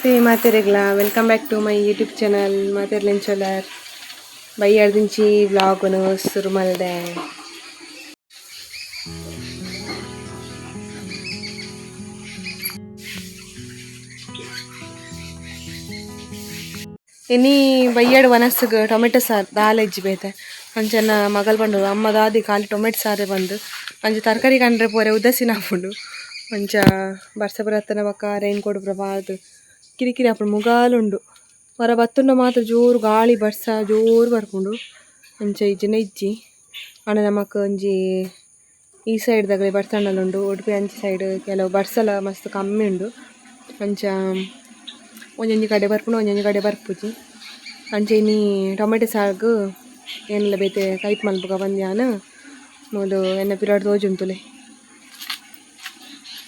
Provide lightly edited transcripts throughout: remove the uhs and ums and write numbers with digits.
Namaste ಮಾತೆರೆಗ್ಲ, welcome back to my YouTube channel. ಮಾತೆರ್ಲೆಂಚೋಲರ್ ಬೈಯಾಡ್ದಿಂಚಿ ವ್ಲಾಗ್ನು ಶುರು ಮಲ್ದೆ. ಇನಿ ಬೈಯಾಡ್ ವನಸ್ಗ್ tomato ಸಾರು ದಾಲ ಇಜ್ಜಿ ಬೇತೆ. ಅಂಚನ ಮಗಲ್ ಪಂಡೋಳು ಅಮ್ಮ ದಾದಿ ಖಾಲಿ ಟೊಮೆಟೊ ಸಾರೆ ಬಂದು ಅಂಚ ತರಕಾರಿ ಕಂಡ್ರೆ ಪೋರೆ ಉದಾಸೀನ ಆಪುಂಡು. ಅಂಚ ಬರ್ಸ ಬರತ್ತನ ಬೊಕ್ಕ ರೈನ್ ಕೋಟ್ ಪೂರ ಪಾಡ್ದ್ ಕಿರಿಕಿರಿ ಆಪುಂಡು, ಮುಗಾಲುಂಡು. ಹೊರ ಬತ್ತುಂಡ ಮಾತ್ರ ಜೋರು ಗಾಳಿ ಬರ್ಸ ಜೋರು ಬರ್ಪುಂಡು. ಅಂಚ ಇಜ್ಜಿಂಡ ಇಜ್ಜಿ. ಆಂಡ ನಮಕ್ ಒಂಜಿ ಈ ಸೈಡ್ ದಗಲೆ ಬರ್ಸಂಡಲ ಉಂಡು. ಉಡುಪಿ ಅಂಚಿ ಸೈಡ್ ಕೆಲವು ಬರ್ಸಲ ಮಸ್ತ್ ಕಮ್ಮಿ ಉಂಡು. ಅಂಚ ಒಂಜೊಂಜಿ ಕಡೆ ಬರ್ಪುಂಡು, ಒಂಜೊಂಜಿ ಕಡೆ ಬರ್ಪುಜಿ. ಅಂಚ ಇನಿ ಟೊಮೆಟೊ ಸಾರ್ಗ್ ಏನೆಲ್ಲ ಬೇತೆ ಕೈಪ್ ಮಲ್ಪುಗ ಬಂದ್ಯಾನ ಮೂಲು ಎನ್ನ ಪಿರಾಡ್ ತೋಜುಂತುಲೆ.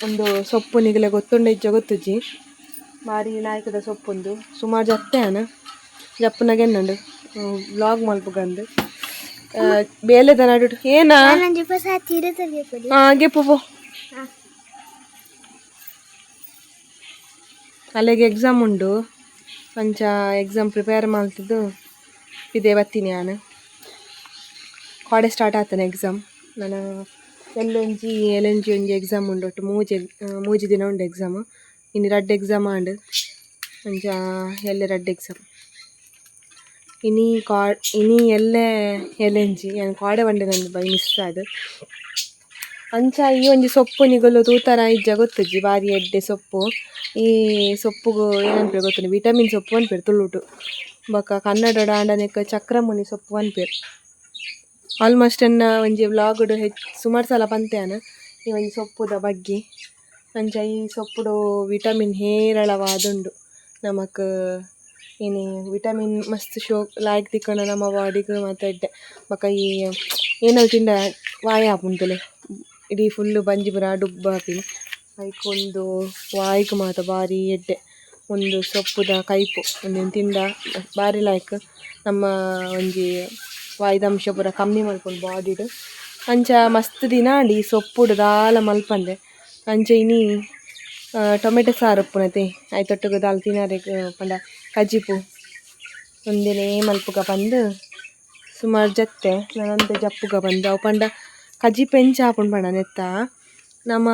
ಒಂದು ಸೊಪ್ಪು ನಿಗಲೆ ಗೊತ್ತುಂಡ ಇಜ್ಜ ಗೊತ್ತುಜ್ಜಿ, ಬಾರಿ ಲಾಯ್ಕದ ಸೊಪ್ಪುಂದು. ಸುಮಾರು ಜತ್ತೆ ಆನ ಜಪ್ಪುನಾಗ ಎನ್ನುಂಡು ವ್ಲಾಗ್ ಮಲ್ಪುಗಂದು ಬೇಲೆದ ನಡು ಏನಾ ಗೆಪ್ಪು ಪೋ. ಅಲ್ಲಿಗೆ ಎಕ್ಸಾಮ್ ಉಂಡು, ಅಂಚ ಎಕ್ಸಾಮ್ ಪ್ರಿಪೇರ್ ಮಲ್ತದ್ದು ಇದೇ ಬತ್ತೀನಿ. ನಾನು ಕಾಡೆ ಸ್ಟಾರ್ಟ್ ಆಗ್ತಾನೆ ಎಕ್ಸಾಮ್. ನಾನು ಎಲ್ಲೊಂಜಿ ಎಲ್ಲೊಂಜಿ ಒಂಜಿ ಎಕ್ಸಾಮ್ ಉಂಡು, ಒಟ್ಟು ಮೂಜಿ ಮೂಜಿ ದಿನ ಉಂಡು ಎಕ್ಸಾಮ್. ಇನ್ನು ರಡ್ಡ್ ಎಕ್ಸಾಮ್ ಆಂಡ್, ಅಂಚ ಎಲ್ಲೆ ರಡ್ಡ್ ಎಕ್ಸಾಮ್. ಇನಿ ಕಾ ಇನಿ ಎಲ್ಲೆ ಎಲ್ಲೆಂಜಿ ಯಾನ್ ಕಾಡೆ ಬಂಡೆ ನಂದು ಬೈ ಮಿಸ್ ಆದ್. ಅಂಚ ಈ ಒಂಜಿ ಸೊಪ್ಪು ನಿಗಲು ತೂತರ ಇಜ್ಜ ಗೊತ್ತುಜ್ಜಿ, ಬಾರಿ ಎಡ್ಡೆ ಸೊಪ್ಪು. ಈ ಸೊಪ್ಪುಗು ಏನನ್ಪೆರ್ ಗೊತ್ತುಂಡು, ವಿಟಮಿನ್ ಸೊಪ್ಪು ಅನ್ಪೆರ್ ತುಳುಟು, ಬೊಕ್ಕ ಕನ್ನಡಡ್ ಆಂಡ ನೆಕ್ ಚಕ್ರಮುನಿ ಸೊಪ್ಪು ಅನ್ಪೆರ್. ಆಲ್ಮೋಸ್ಟ್ ಎನ್ನ ಒಂಜಿ ವ್ಲಾಗ್ಡ್ ಹೆಚ್ಚು ಸುಮಾರು ಸಲ ಪಂತೆ ಯಾನ್ ಈ ಒಂಜಿ ಸೊಪ್ಪುದ ಬಗ್ಗೆ. ಅಂಚ ಈ ಸೊಪ್ಪುಡು ವಿಟಮಿನ್ ಹೇರಳವಾದುಂಡು. ನಮಕ್ ಏನೇ ವಿಟಮಿನ್ ಮಸ್ತ್ ಶೋ ಲಾಯ್ಕ್ ತಿಕ್ಕುಂಡ ನಮ್ಮ ಬಾಡಿಗ್ ಮಾತ ಎಡ್ಡೆ. ಬೊಕ್ಕ ಈ ಏನಾಲ್ ತಿಂಡ ವಾಯ ಆಪುಂಡು, ಇಡೀ ಫುಲ್ಲು ಬಂಜಿ ಪೂರ ಡುಬ್ಬ ಆಪಿನಿ. ಐಕ್ ಒಂದು ವಾಯ್ಗ್ ಮಾತ ಬಾರಿ ಎಡ್ಡೆ ಒಂದು ಸೊಪ್ಪುದ ಕೈಪು. ಉಂದೆನ್ ತಿಂಡ ಬಾರಿ ಲಾಯ್ಕ್ ನಮ್ಮ ಒಂಜಿ ವಾಯ್ದಂಶ ಪೂರ ಕಮ್ಮಿ ಮಲ್ಪುಂಡು ಬಾಡಿಡ್. ಅಂಚ ಮಸ್ತ್ ದಿನ ಆಂಡ್ ಈ ಸೊಪ್ಪುಡು ದಾಲ ಮಲ್ಪಂದೆ. ಅಂಚ ಇನಿ ಟೊಮೆಟೊ ಸಾರು ಉಪ್ಪುನತೆ, ಐತೊಟ್ಟುಗು ದಾಲ ತಿನರೆಗ್ ಪಂಡ ಕಜಿಪು ಉಂದೆನೇ ಮಲ್ಪುಗ ಪಂದ್ ಸುಮಾರು ಜತ್ತೆ ನನಂತೆ ಜಪ್ಪುಗ ಪಂದ್. ಅವು ಪಂಡ ಕಜಿಪು ಎಂಚ ಆಪುಂಡು ಪಂಡ ನೆತ್ತ ನಮ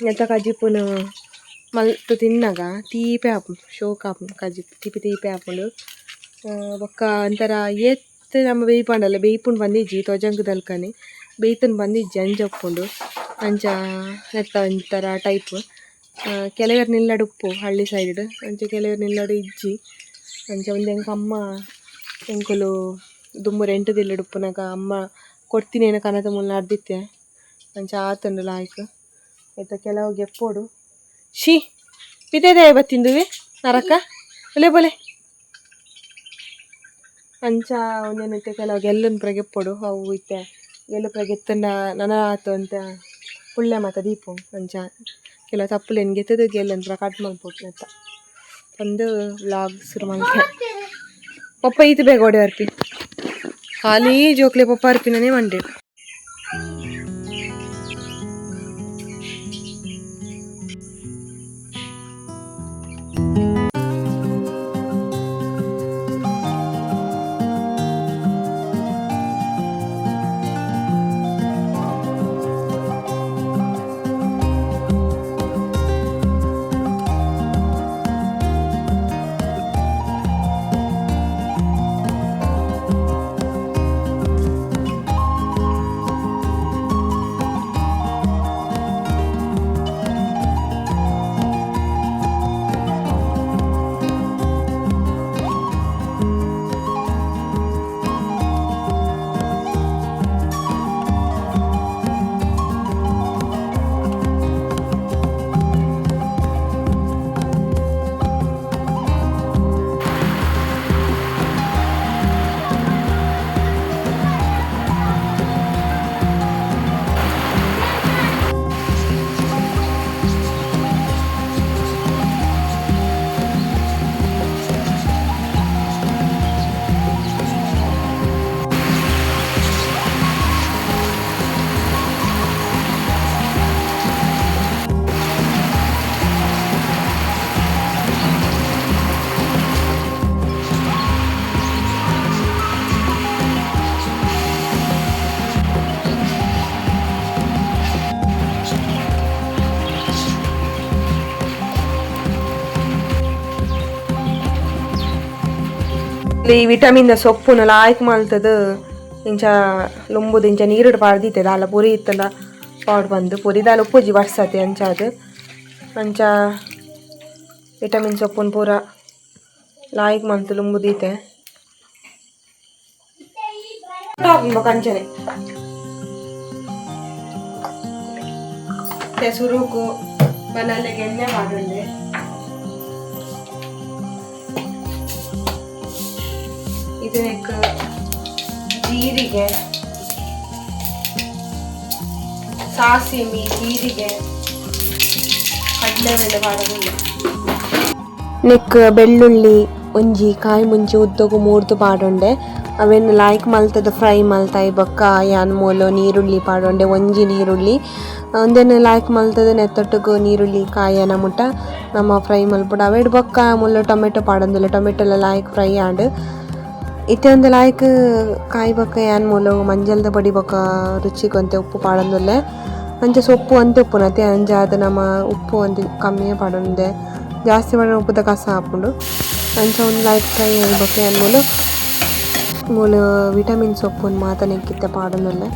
ನೆತ್ತ ಕಜಿಪುನು ಮಲ್ತ್ ತಿನ್ನಗ ತೀಪೆ ಆಪುಂಡು, ಶೋಕ್ ಆಪುಂಡು ಕಜಿಪು, ತೀಪೆ ತೀಪೆ ಆಪುಂಡು. ಬೊಕ್ಕ ಒಂಥರ ಏತ್ ನಮ ಬೇಯ್ಪಂಡಲ ಬೇಯ್ಪುಂಡು ಪಂದಿಜ್ಜಿ, ತೊಜಂಕ್ ದಲ್ಕನೆ ಬೇಯ್ತುಂಡು ಪಂದಿಜ್ಜಿ, ಅಂಚ ಉಪ್ಪುಂಡು. ಅಂಚ ನೆತ್ತ ಒಂಥರ ಟೈಪ್. ಕೆಲವೆರ್ ನಿಲ್ಲಡ್ ಉಪ್ಪು ಹಳ್ಳಿ ಸೈಡ್, ಅಂಚ ಕೆಲವೆರ್ ನಿಲ್ಲಡ್ ಇಜ್ಜಿ. ಅಂಚ ಉಂದು ಎಂಕ್ ಅಮ್ಮ ಎಂಕುಲು ದುಂಬು ರೆಂಟ್ ದಿಲ್ಲಡ್ ಉಪ್ಪುನಗ ಅಮ್ಮ ಕೊರ್ತಿನೇನ ಕನತ ಮೂಲು ನಡ್ದಿತ್ತೆ. ಅಂಚ ಆತುಂಡು ಲಾಯ್ಕ್. ಐತ ಕೆಲವು ಗೆಪ್ಪೊಡು. She ಪಿದೆದೆ ಬತ್ತಿಂದುವೆ ನರಕ ಒಲೆ ಬೋಲೆ. ಅಂಚ ಒಂದೇನೈತೆ ಕೆಲವು ಗೆಲ್ಲುನ್ ಪೂರ ಗೆಪ್ಪೊಡು. ಅವು ಇತ್ತೆ ಗೆಲ್ಲು ಪೂರ ಗೆತ್ತುಂಡ ನನ ಆತು ಅಂತ ಪುಳ್ಳೆ ಮಾತ ದೀಪು. ಅಂಚ ಕೆಲವು ತಪ್ಪುಲೆನ್ ಗೆತ್ತುದು ಗೆಲ್ಲುನ್ ಪೂರ ಕಟ್ ಮಲ್ಪೊಡು ನೆತ್ತ ಪಂದ್ ವ್ಲಾಗ್ ಶುರು ಮಲ್ತೆ. ಪಪ್ಪ ಈತ್ ಬೇಗ ಓಡೆ ಬರ್ಪಿ? ಖಾಲಿ ಜೋಕ್ಲೆ ಪಪ್ಪ ಅರ್ಪಿನನೇ ಮಂಡೆ. ಈ ವಿಟಮಿನ್ ಸೊಪ್ಪುನು ಲಾಯ್ಕ್ ಮಲ್ತದು ಇಂಚ ಲುಂಬುದು ಇಂಚ ನೀರುಡು ಪಾಡ್ದಿತ್ತೆ ದಾಲ ಪುರಿ ಇತ್ತಲ್ಲ ಪಾಡ್ ಬಂದು ಪುರಿ ದಾಲ ಉಪ್ಪುಜಿ ವರ್ಸತೆ ಅಂಚಾದ್ ಅಂಚ ವಿಟಮಿನ್ ಸೊಪ್ಪುನು ಪೂರ ಲಾಯ್ಕ್ ಮಲ್ತು ಲುಂಬು ದೀತೆ ಕಂಚನೆ ಸುರುಕು ಬನಲೆಗೆ ಎಣ್ಣೆ ಪಾಡುಂಡೆ. ಇದಕ್ಕೆ ಜೀರಿಗೆ, ಸಾಸಿಮಿ, ಜೀರಿಗೆ, ಕಡಲೆಬೇಳೆ ಪಾಡೋದಿಲ್ಲ. ನೆಕ್ ಬೆಳ್ಳುಳ್ಳಿ ಒಂಜಿ ಕಾಯಿ ಮುಂಚಿ ಉದ್ದಗು ಮೂರ್ದು ಪಾಡೊಂಡೆ. ಅವೆನ್ ಲಾಯ್ಕ್ ಮಲ್ತದ ಫ್ರೈ ಮಲ್ತಾಯಿ ಬೊಕ್ಕ ಯಾನ್ ಮೂಲು ನೀರುಳ್ಳಿ ಪಾಡೊಂಡೆ ಒಂಜಿ ನೀರುಳ್ಳಿ ಒಂದೆನ್ ಲಾಯ್ಕ್ ಮಲ್ತದ ನೆತ್ತೊಟ್ಟುಗು ನೀರುಳ್ಳಿ ಕಾಯನ ಮುಟ್ಟ ನಮ್ಮ ಫ್ರೈ ಮಲ್ಪೊಡು. ಅವೆಡ್ ಬೊಕ್ಕ ಮುಲ್ಲ ಟೊಮೆಟೊ ಪಾಡೊಂದುಲ್ಲೆ, ಟೊಮೆಟೊಲ ಲಾಯ್ಕ್ ಫ್ರೈ ಆಂಡ್. ಇತ್ತೆ ಒಂದು ಲಾಯ್ಕ್ ಕಾಯಿ ಬೊಕ್ಕ ಯಾನ್ ಮೂಲು ಮಂಜಲ್ದ ಪೊಡಿ ಬೊಕ್ಕ ರುಚಿಗ್ ಒಂತೆ ಉಪ್ಪು ಪಾಡೊಂದುಲ್ಲೆ. ಅಂಚ ಸೊಪ್ಪು ಒಂತೆ ಉಪ್ಪುನತೆ ಅಂಚಾದ್ ನಮ ಉಪ್ಪು ಒಂತೆ ಕಮ್ಮಿಯೇ ಪಾಡೊಂದೆ, ಜಾಸ್ತಿ ಪಾಡ್ಂಡ ಉಪ್ಪುದ ಕಸ ಆಪುಂಡು. ಅಂಚ ಒಂದು ಲಾಯ್ಕ್ ಫ್ರೈ ಆಯಿ ಬೊಕ್ಕ ಯಾನ್ ಮೂಲು ಮೂಲು ವಿಟಮಿನ್ ಸೊಪ್ಪುನು ಮಾತ ನೆಕ್ಕಿತ್ತೆ ಪಾಡೊಂದುಲ್ಲೆ.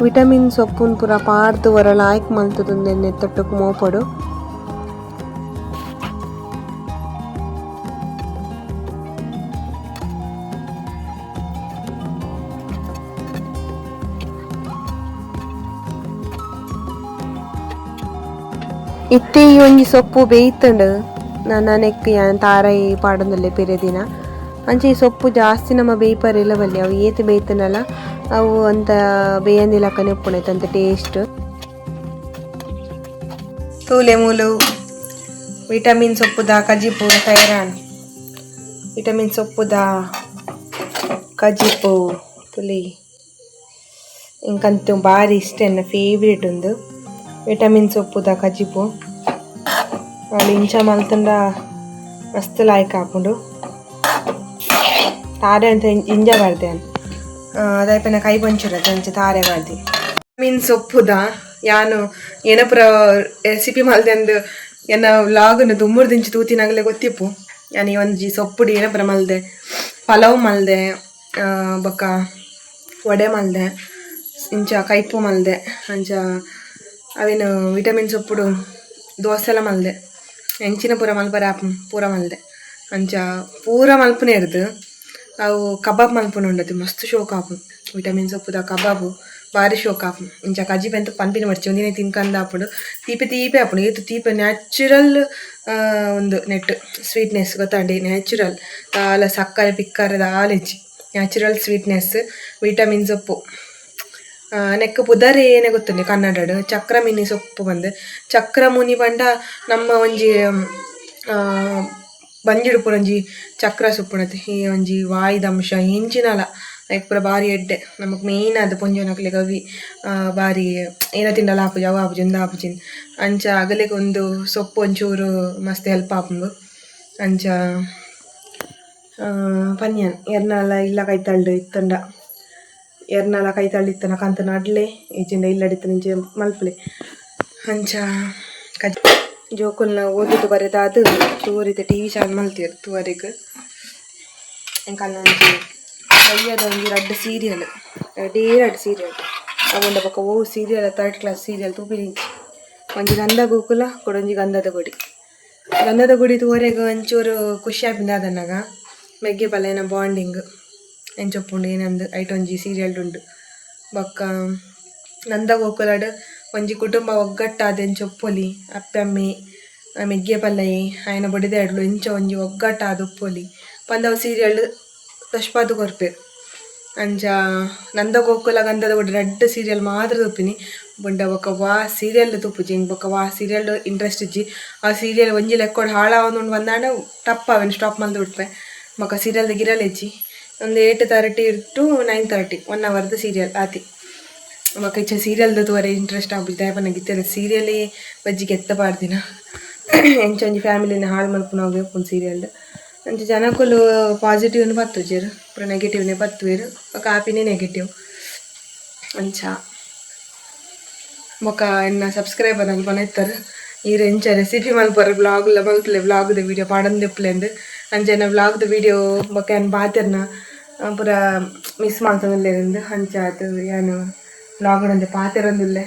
ವಿಟಮಿನ್ ಸೊಪ್ಪುನು ಪೂರ ಪಾಡ್ದ್ ಒರ ಲಾಯ್ಕ್ ಮಲ್ತುದು ಉಂದೆನ್ ನೆತ್ತೊಟ್ಟುಗು ಮೋಪೊಡು. ಇತ್ತೆ ಈ ಒಂಜಿ ಸೊಪ್ಪು ಬೇಯ್ತುಂಡು ನನ ನೆಕ್ಕ್ ಯಾನ್ ತಾರಾಯಿ ಪಾಡೊಂದುಲ್ಲೆ ಪಿರ ದಿನ. ಅಂಚ ಈ ಸೊಪ್ಪು ಜಾಸ್ತಿ ನಮ ಬೇಯ್ಪರೆಲ ಬಲ್ಲಿ, ಅವು ಏತ್ ಬೇಯ್ತುಂಡಲ ಅವು ಅಂತ ಬೇಯಂದಿ ಲೆಕ್ಕನೆ ಉಪ್ಪುಂಡು ಐತಂತ ಟೇಸ್ಟ್. ತೂಲೆ ಮೂಲು ವಿಟಮಿನ್ ಸೊಪ್ಪುದ ಕಜಿಪು ತಯಾರಾಂಡ್. ವಿಟಮಿನ್ ಸೊಪ್ಪುದ ಕಜಿಪು ತುಲಿ ಎಂಕಂತು ಬಾರಿ ಇಷ್ಟ, ಎನ್ನ ಫೇವ್ರೇಟ್ ಉಂದು ವಿಟಮಿನ್ ಸೊಪ್ಪುದ ಕಜಿಪು. ಅವ್ಲು ಇಂಚ ಮಲ್ತುಂಡ ಮಸ್ತ್ ಲಾಯ್ಕ್ ಆಪುಂಡು. ತಾರೆ ಅಂತ ಇಂಜ ಪಾಡ್ದೆ ದಾಯೆ ಕೈ ಪಂಚುರತೆ ಅಂಚ ತಾರೆ ಪಾಡ್ದಿ. ಮೀನ್ ಸೊಪ್ಪುದ ಯಾನು ಏನಪುರ ರೆಸಿಪಿ ಮಲ್ದೆಂದು ಎನ್ನ ವ್ಲಾಗ್ನು ದುಂಬುರ್ದಿಂಚಿ ತೂತಿನಗಲೆ ಗೊತ್ತಿಪ್ಪು. ಯಾನ್ ಈ ಒಂಜಿ ಸೊಪ್ಪುಡು ಏನಪುರ ಮಲ್ದೆ, ಪಲಾವ್ ಮಲ್ದೆ, ಬೊಕ್ಕ ವಡೆ ಮಲ್ದೆ, ಇಂಚ ಕೈಪು ಮಲ್ದೆ, ಅಂಚ ಅವೇನು ವಿಟಮಿನ್ ಸೊಪ್ಪುಡು ದೋಸೆಲ ಮಲ್ದೆ, ಎಂಚಿನ ಪೂರ ಮಲ್ಪರೆ ಆಪುಂಡು ಪೂರ ಮಲ್ದೆ. ಅಂಚ ಪೂರ ಮಲ್ಪುನೇರ್ದು ಅವು ಕಬಾಬ್ ಮಲ್ಪುನ ಉಂಡತೆ ಮಸ್ತ್ ಶೋಕ್ ಆಪುಂಡು. ವಿಟಮಿನ್ ಸೊಪ್ಪುದ ಕಬಾಬು ಬಾರಿ ಶೋಕ್ ಆಪುಂಡು. ಇಂಚ ಕಜಿಪು ಎಂತ ಪನ್ಪಿನ ಮರ್ಚಿ ಒಂದಿನ ತಿನ್ಕಂದ ಆಪುಂಡು. ತೀಪೆ ತೀಪೆ ಆಪುಂಡು. ಏತ್ ತೀಪೆ ನ್ಯಾಚುರಲ್ ಒಂದು ನೆಟ್ ಸ್ವೀಟ್ನೆಸ್ ಗೊತ್ತಾಂಡಿ, ನ್ಯಾಚುರಲ್ ದಾಲ ಸಕ್ಕರೆ ಪಿಕ್ಕರೆ ದಾಲ ಇಜ್ಜಿ, natural sweetness vitamin ಸೊಪ್ಪು. ನೆಕ್ ಪುದರ್ ಏನೇ ಗೊತ್ತುಂಡು ಕನ್ನಡಡ್ ಚಕ್ರಮಿನಿ ಸೊಪ್ಪು ಪಂದ್. ಚಕ್ರಮುನಿ ಪಂಡ ನಮ್ಮ ಒಂಜಿ ಬಂಜಿಡ್ ಪೂರ ಒಂಜಿ ಚಕ್ರ ಸುಪ್ಪುನತೆ ಈ ಒಂಜಿ ವಾಯಿದ ಅಂಶ ಎಂಚಿನಲ ಐಕ್ ಪೂರ ಬಾರಿ ಎಡ್ಡೆ. ನಮಕ್ ಮೇಯ್ನ್ ಆದ್ ಪೊಂಜೋನಕ್ಲೆಗ್ ಅವಿ ಬಾರಿ ಏನ ತಿಂಡಲ ಆಪುಜಿ, ಅವು ಆಪುಜಿ ಉಂದು ಆಪುಜಿ ಅಂಚ ಅಗಲೆಗ್ ಒಂದು ಸೊಪ್ಪು ಒಂಚೂರು ಮಸ್ತ್ ಹೆಲ್ಪ್ ಆಪುಂಡು. ಅಂಚ ಪನ್ಯಾನ್ ಎರ್ನಾಲ ಇಲ್ಲ ಕೈತಲ್ಡ್ ಇತ್ತುಂಡ ಎರ್ನಾಲ ಕೈತಲ್ಡ್ ಇತ್ತುಂಡ ಕಂತ್ ನಡ್ಲೆ ಇಜ್ಜಿಂಡ ಇಲ್ಲಡ್ ಇತ್ತುಂಡ ಇಂಚ ಮಲ್ಪುಲೆ. ಅಂಚ ಕಜ್ ಜೋಕುಲ್ನ ಓದುದು ಬರೆದಾದ್ ತೂವರಿದ ಟಿವಿ ಚಾಲು ಮಲ್ತೆರ್ ತೂವರೆಗ್. ಎಂಕಲ್ನ ಒಂಜಿ ಬಯ್ಯದ ಒಂಜಿ ರಡ್ಡ್ ಸೀರಿಯಲ್, ರಡ್ಡೇ ರಡ್ಡ್ ಸೀರಿಯಲ್ ಅವುಂಡ ಬೊಕ ಒವು serial third class serial ತೂಪಿನಿಜ್ಜಿ. ಒಂಜಿ ಗಂಧ ಗೋಕುಲ ಕುಡೊಂಜಿ ಗಂಧದ ಗುಡಿ. ಗಂಧದ ಗುಡಿ ತೂವರೆಗ್ ಒಂಚೂರು ಖುಷಿ ಆಪಿನ ದಾದನ್ನಗ ಮೆಗ್ಗೆ ಪಲ್ಲೆನ ಬಾಂಡಿಂಗ್ ಎಂಚ ಉಪ್ಪುಂಡು ಏನಂದ್ ಐಟ್ ಒಂಜಿ ಸೀರಿಯಲ್ ಉಂಡು. ಬೊಕ್ಕ ನಂದ ಗೋಕುಲಡ್ ಒಂಜಿ ಕುಟುಂಬ ಒಗ್ಗಟ್ಟಾದ್ ಎಂಚ ಉಪ್ಪೊಲಿ, ಅಪ್ಪೆ ಅಮ್ಮೆ ಮೆಗ್ಗೆ ಪಲ್ಲಯಿ ಆಯನ ಬೊಡೆದಿಯಾಡ್ಲು ಎಂಚ ಒಂಜಿ ಒಗ್ಗಟ್ಟಾದ್ ಉಪ್ಪೊಲಿ ಪಂದ್ ಅವು ಸೀರಿಯಲ್ ತೋಜ್ಪಾದ್ ಕೊರ್ಪೆರ್. ಅಂಚ ನಂದ ಗೋಕುಲ ಗಂಧದ ಗುಡಿ ರಡ್ಡ್ ಸೀರಿಯಲ್ ಮಾತ್ರ ತೂಪಿನಿ. ಬೊಂಡ ಬೊಕ್ಕ ವಾ ಸೀರಿಯಲ್ ತೂಪುಜಿ ಎಂಕ್ ಬೊಕ್ಕ ವಾ ಸೀರಿಯಲ್ ಇಂಟ್ರೆಸ್ಟ್ ಇಜ್ಜಿ. ಆ ಸೀರಿಯಲ್ ಒಂಜಿ ಲೆಕ್ಕೊಡು ಹಾಳಾವೊಂದುಂಡು ಪಂದಾಂಡ ಟಪ್ ಅವೆನ್ ಸ್ಟಾಪ್ ಮಲ್ತ್ ಬುಡ್ಪೆ. ಬೊಕ್ಕ ಸೀರಿಯಲ್ದ ಗಿರಲ್ ಇಜ್ಜಿ. ಒಂದು 8:30 ಟು 9:30 1 ಅವರ್ದ ಸೀರಿಯಲ್ ಆತಿ. ಬೊಕ್ಕ ಇಚ್ಚ ಸೀರಿಯಲ್ದ ತೂವರೆ ಇಂಟ್ರೆಸ್ಟ್ ಆಪುಜಿ. ದಾಯೆ ಪನ್ನಗ ಇತ್ತೆದ ಸೀರಿಯಲೇ ಬಜ್ಜಿ ಗೆತ್ತ ಪಾಡ್ದಿನ ಎಂಚ ಒಂಜಿ ಫ್ಯಾಮಿಲಿನ ಹಾಳು ಮಲ್ಪುನವ್ವೇ ಉಪ್ಪುಂಡು ಸೀರಿಯಲ್ಡ್. ಅಂಚ ಜನಕುಲು ಪಾಸಿಟಿವ್ನು ಪತ್ತುಜೆರ್, ಪೂರ ನೆಗೆಟಿವ್ನೇ ಪತ್ತುವೆರ್. ಬೊಕ ಆಪಿನೇ ನೆಗೆಟಿವ್. ಅಂಚ ಬೊಕ ಎನ್ನ ಸಬ್ಸ್ಕ್ರೈಬರ್ ಅಲ್ಪ ಇತ್ತಾರೆ ಈರ್ ಎಂಚ ರೆಸಿಪಿ ಮಲ್ಪರ ಬ್ಲಾಗ್ಲ ಮಲ್ಪುಲೆ, ಬ್ಲಾಗ್ದ ವೀಡಿಯೋ ಪಾಡೊಂದಿಪ್ಪುಲೆಂದ್. ಅಂಚೆನ ವ್ಲಾಗ್ದ ವಿಡಿಯೋ ಬೊಕ್ಕ ಯಾನ್ ಪಾತೆರ್ನ ಪೂರ ಮಿಸ್ ಮಲ್ತೊಂದುಲ್ಲೆರ್ ಅಂಚಾದ್ ಯಾನ್ ವ್ಲಾಗ್ ಒಂಜಿ ಪಾತೆರೊಂದುಲ್ಲೆ.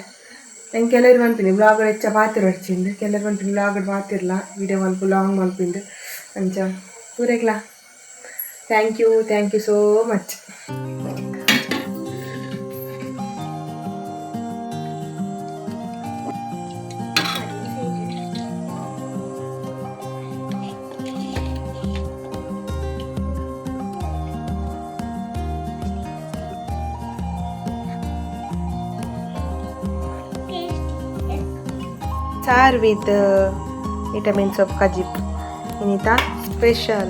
ಎಂಕ್ ಕೆಲವರು ಪನ್ಪಿನಿ ವ್ಲಾಗ್ ಹೆಚ್ಚ ಪಾತೆರೊಡ್ಚಿಂದು, ಕೆಲವರು ಪನ್ಪಿನಿ ವ್ಲಾಗ್ ಪಾತಿರ್ಲ ವಿಡಿಯೋ ಮಲ್ಪು ಲಾಂಗ್ ಮಲ್ಪಿಂದು. ಅಂಚ ಪೂರೆಗ್ಲಾ thank you, thank you so much. Sir with vitamins of kajip ಇನಿತ special.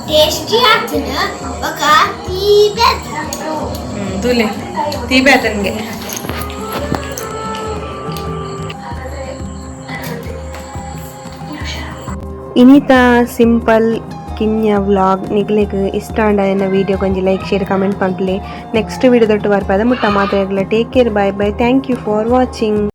Tasty ಆಗ್ತದೆ ಬೊಕ ತೀಪೆ. ತೂಲೆ, ತೀಪೆ ಆತನ್ಗೆ. ಇನಿತ ಸಿಂಪಲ್ ಕಿನ್ಯ ವ್ಲಾಗ್ ನಿಗ್ಲೆಗ್ ಇಷ್ಟ ಆಂಡ ಎನ್ನ ವಿಡಿಯೋ ಒಂಜಿ ಲೈಕ್, ಶೇರ್, ಕಮೆಂಟ್ ಪನ್ಪಲೆ. ನೆಕ್ಸ್ಟ್ ವಿಡಿಯೋ ದೊಟ್ಟು ಬರ್ಪದ ಮುಟ್ಟ ಮಾತೆರ್ಗ್ಲ take care, bye bye, thank you for watching.